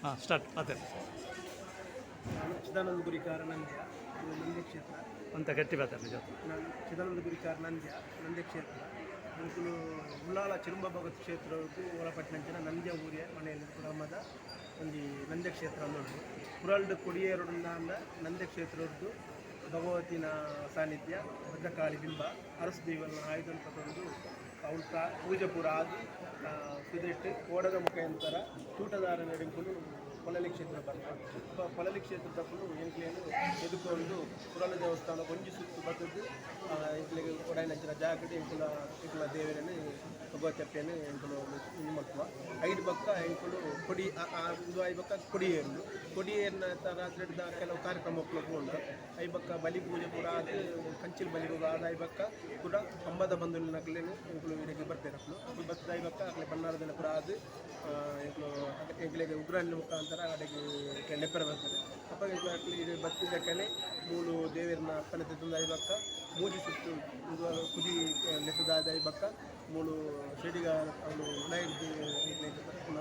ಹಾಂ, ಸ್ಟಾರ್ಟ್ ಮತ್ತೆ. ನಾನು ಚಿದಾನಂದ ಗುರಿಕಾರ, ನಂದ್ಯ. ಇದು ನಂದ್ಯ ಕ್ಷೇತ್ರ. ಅಂತ ಗಟ್ಟಿ ಮಾತಾಡಿ ಜೊತೆ. ನಾನು ಚಿದಾನಂದ ಗುರಿಕಾರ, ನಂದ್ಯ, ನಂದ್ಯ ಕ್ಷೇತ್ರ. ಎಂಕುಲು ಉಳ್ಳಾಲ ಚಿರುಂಬ ಭಗವತ್ ಕ್ಷೇತ್ರದ್ದು ಒಳಪಟ್ಟಿನಂಚಿನ ನಂದ್ಯ ಊರಿಯ ಮನೆಯಲ್ಲಿ ಗ್ರಾಮದ ಒಂಜಿ ನಂದ್ಯ ಕ್ಷೇತ್ರ ಅಂದುಂಡು. ಪುರಲ್ಡ್ ಕೊಡಿಯೇರುಂಡ ನಂದ್ಯ ಕ್ಷೇತ್ರದ್ದು ಭಗವತಿನ ಸಾನ್ನಿಧ್ಯ, ಭದ್ರಕಾಳಿ ಬಿಂಬ, ಅರಸು ದೇವನ ಆಯುಧ ತಗೊಂಡು ಅವಳು ಪೂಜೆ ಪೂರ ಆದ್ ಸುದೆಟ್ಟು ಓಡದ ಮುಖಾಂತರ ತೂಟದಾರ ನೆಡುಂಕುಲು ಪೊಳಲಿ ಕ್ಷೇತ್ರ ಬರ್ತಾರೆ. ಪೊಳಲಿ ಕ್ಷೇತ್ರದಕ್ಕುಲು ಎಂಕ್ಲೇನು ಎದುಕೊಂಡು ಪುರಾಣ ದೇವಸ್ಥಾನ ಒಂಜಿ ಸುತ್ತು ಬತ್ತದ್ದು ಎಂಕ್ಲೆಗ್ ಒಡಾಯಿನಂಚಿನ ಜಾಗಡ್ ಎಂಕುಲ ಎಂಕುಲ ದೇವರನ್ನು, ಭಗವತಿ ಅಪ್ಪೆನ್ ಎಂಕುಲು ಇದು ಮಲ್ಪುವ. ಐಡ್ ಬೊಕ್ಕ ಎಂಕುಲು ಕೊಡಿ ಉಂದು ಆಯಿ ಬೊಕ್ಕ ಕೊಡಿಯೇರುಂಡು. ಕೊಡಿಯೇರಿನ ರಾತ್ರಿ ಕೆಲವು ಕಾರ್ಯಕ್ರಮ ಪೋಂಡ I ಬೊಕ್ಕ ಬಲಿ ಪೂಜೆ ಪೂರ ಆದ್, ಕಂಚಿಲ್ ಬಲಿ ಪೂರ ಆದ್, I ಬೊಕ್ಕ ಪೂರ ಕಂಬದ ಬಂಧುನಕ್ಲೆನ್ ಎಂಕುಲು ಇಡೆಗ್ ಬರ್ಪೆರ್. ಅಕುಲು ಅಕುಲು ಬತ್ತದ I ಬೊಕ್ಕ ಅಕ್ಲೆ ಭಂಡಾರದನ ಪೂರ ಆದ್, ಎಂಕುಲು ಎಂಕ್ಲೆಗ್ ಉಗ್ರಾಣಿನ ಮುಖಾಂತರ ಅಡೆಗ್ ಲೆಪ್ಪರೆ ಬರ್ಪೆರ್. ಅಪಗ ಎಂಕುಲು ಅಕ್ಲು ಇಡೆ ಬತ್ತಿದಕ್ಕನೆ ಮೂಲು ದೇವೆರ್ನ ಅಪ್ಪಣೆ ದೆತ್ತೊಂದು, I ಬೊಕ್ಕ ಮೂಜಿ ಸುತ್ತು ಉಂದು ಕುದಿ ಲೆತ್ತದಾದ, I ಬೊಕ್ಕ ಮೂಲು ಶೆಡಿಗಾರ್ ಅವ್ಲು ಉಲಯಿರ್ದ್ ಎಂಕ್ಲೆಗ್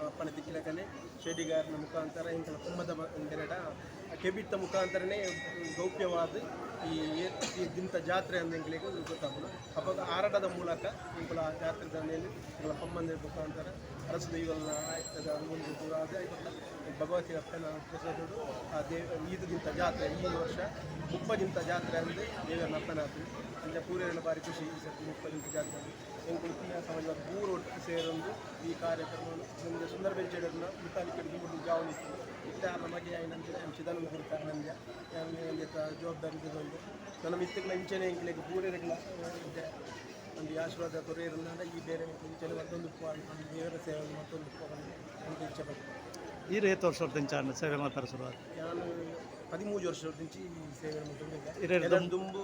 ಅಪ್ಪಣೆ ತಿಕ್ಕಿಲಕನೆ ಶೆಡಿಗಾರನ ಮುಖಾಂತರ ಎಂಕಲ ಕುಂಬದ ಬೆರಡ ಕೆಬಿತ್ತ ಮುಖಾಂತರನೇ ಗೌಪ್ಯವಾದ ಈ ಈ ದಿಂತ ಜಾತ್ರೆ ಅಂದ್ ಎಂಕ್ಲೆಗ್ ಗೊತ್ತಾಪುಂಡು. ಅಪಗ ಆರಾಟದ ಮೂಲಕ ಎಂಕುಲ ಆ ಜಾತ್ರೆದ ಮೇಲೆ ಎಂಕಲ ಪಮ್ಮಂದಿರ ಮುಖಾಂತರ ಅರಸು ದೈವನ ಆಯ್ತದ ಒಂದು ಪೂರ ಆದ್, ಐತ ಭಗವತಿ ಅಪ್ಪನ ಪ್ರಸಾದಡು ಆ ದೇವ ಈದು ದಿಂತ ಜಾತ್ರೆ, ಈ ವರ್ಷ 30 ದಿಂತ ಜಾತ್ರೆ ಅಂದ್ ದೇವರ ಅಪ್ಪನ ಆತು. ಅಂಚ ಪೂರೆಲ್ಲ ಬಾರಿ ಖುಷಿ. ಈ ಸರ್ತಿ 30 ದಿಂತ ಜಾತ್ರೆ ಅಂದ್ ಎಂಕುಲು ತೀಯಾ ಸಮಾಜ ಪೂರ ಒಟ್ಟು ಸೇರೊಂದು ಈ ಕಾರ್ಯಕ್ರಮ ನಮಗೆ ಸುಂದರ ಬೆಂಚೆಡನ್ನ ಮುತಾಲಿಕೆಡ್ ದುಂಬುಡು ಜಾವೊಂದಿತ್ತು. ಇತ್ತೆ ಆರ್ನ ಮಗೆ ಆಯಿನಂಚಿನ ಎಂ ಚಿದಾನಂದ ಗುರುಕಾರ ನಂದ್ಯ ಒಂಜೆತ ಜವಾಬ್ದಾರಿ ದೆತೊಂದು ನನ್ನ ಮಿತ್ತುಗ್ಲ ಇಂಚೆನೆ ಎಂಕ್ಲೆಗ್ ಪೂರೆರೆಗ್ಲ ಇಂಚ ಒಂಜಿ ಆಶೀರ್ವಾದ ಕೊರಿಯೆರುಂದಾಂಡ ಈ ಬೇರೆ ಇಂಚೆನೆ ಮತ್ತೊಂದು ಒಂದು ದೇವರ ಸೇವೆ ಮತ್ತೊಂದು ಅಂತ ಇಚ್ಛೆ ಪಡ್ತೆ. ಈ ಏತ್ ವರ್ಷ ಸೇವೆ ಮಾತಾರೆ ಶುರುವಾದ? ನಾನು 13 ವರ್ಷದಿಂಚಿ ಈ ಸೇವೆ ಮಲ್ತೊಂದುಲ್ಲೆ. ಇರೆಡ್ ಎನನ್ ದುಂಬು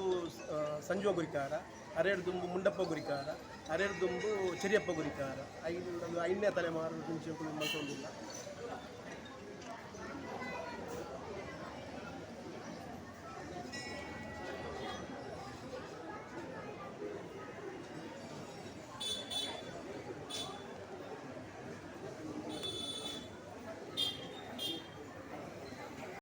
ಸಂಜುವ ಗುರಿಕಾರ, ಅರೆಡ್ ದುಂಬು ಮುಂಡಪ್ಪ ಗುರಿಕಾರ, ಅರೆಡ್ ದುಂಬು ಚೆರಿಯಪ್ಪ ಗುರಿಕಾರ. ಐದು ಒಂದು 5ನೇ ತಲೆಮಾರು ದಿಂಚಿ ಮಲ್ತೊಂದುಲ್ಲ.